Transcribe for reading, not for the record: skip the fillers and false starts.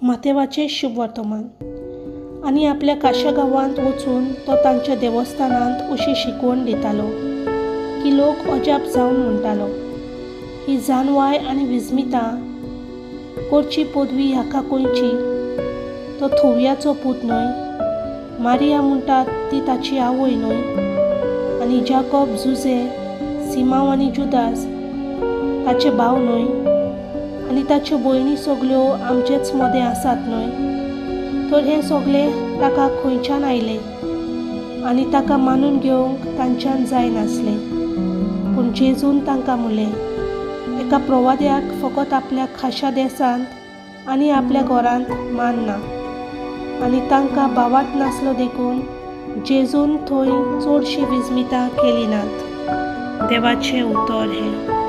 मातेवाचें शुभवर्तमान. आनी आपल्या काशा गांवांत वचून तो तांच्या देवस्थानांत अशी शिकवण दितालो की लोक अजाप जावन म्हणटालो, ही जानवाय आनी विस्मितां करची पदवी हाका खंयची? तो थोवयाचो पूत न्हय? मारिया म्हणटात ती ताची आवय न्हय? आनी जाकोब, जुझे, सिमांव आनी जुदास ताचे भाव न्हय? आनी ताच्यो भयणी सगल्यो आमचेच मदें आसात न्हय? तर हें सगळें ताका खंयच्यान आयलें? आनी ताका मानून घेवंक तांच्यान जायनासलें. पूण जेजून तांकां म्हणलें, एका प्रवाद्याक फकत आपल्या खाशा देसांत आनी आपल्या घरांत मान ना. आनी तांकां भावात नासलो देखून जेजून थंय चडशीं विस्मितां केली नात. देवाचें उतर हें.